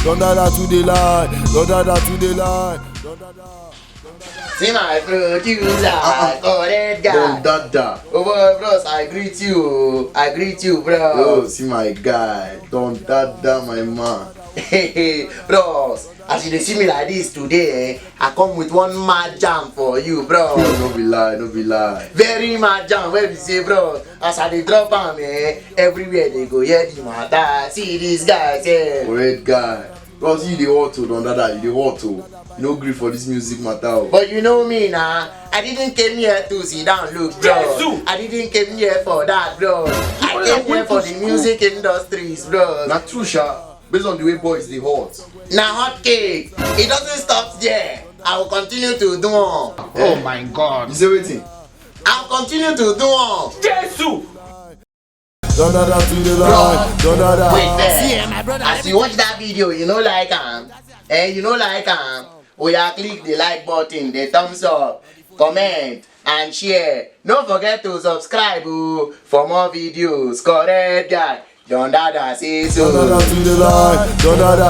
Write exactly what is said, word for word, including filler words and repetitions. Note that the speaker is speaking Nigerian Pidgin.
Don Dada to the line, Don Dada to the line, Don Dada. See my producer, correct guy. Don Dada. Oh boy, bros, I greet you. I greet you, bro. Yo, see my guy, Don Dada, my man. Bros, as you dey see me like this today, eh, I come with one mad jam for you, bro. No be lie, no be lie. Very mad jam wey be say, bro, as I dey drop am, eh, everywhere dey go hear the matter. See this guy, eh. Correct guy. Bros, you dey hot o, Don Dada, you dey hot o. You no gree for this music matter o. But you know me na, I didn't came here to sit down look, bro. Jesus! I didn't came here for that, bro. I Bro, came I here went for to the school. Music industries, bro. Na true sha, based on the way boys dey hot. Na hot cake. It doesn't stop there. I will continue to do on. Oh my God. You say wetin? I'll continue to do on. Jesus! Don Dada to the line, Don Dada. Wait there. As you watch that video, you know like am. Eh, you know like am. Oya, click the like button, the thumbs up, comment, and share. No forget to subscribe o, for more videos. Correct guy. Don Dada say so. Don Dada to the line, Don Dada.